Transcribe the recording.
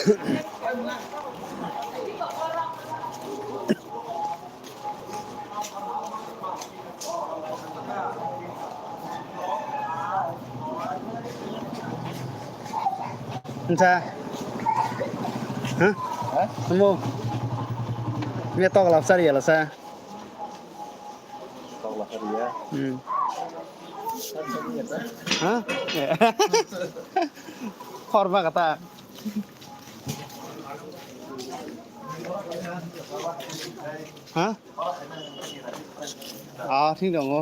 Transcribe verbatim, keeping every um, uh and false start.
Nsa. Hah? Hah? Amo. Mia tok lap sari ya lasa. Tok lap sari ya. Hmm. Hah? Khorma kata. Hah? Ah, thing dong o.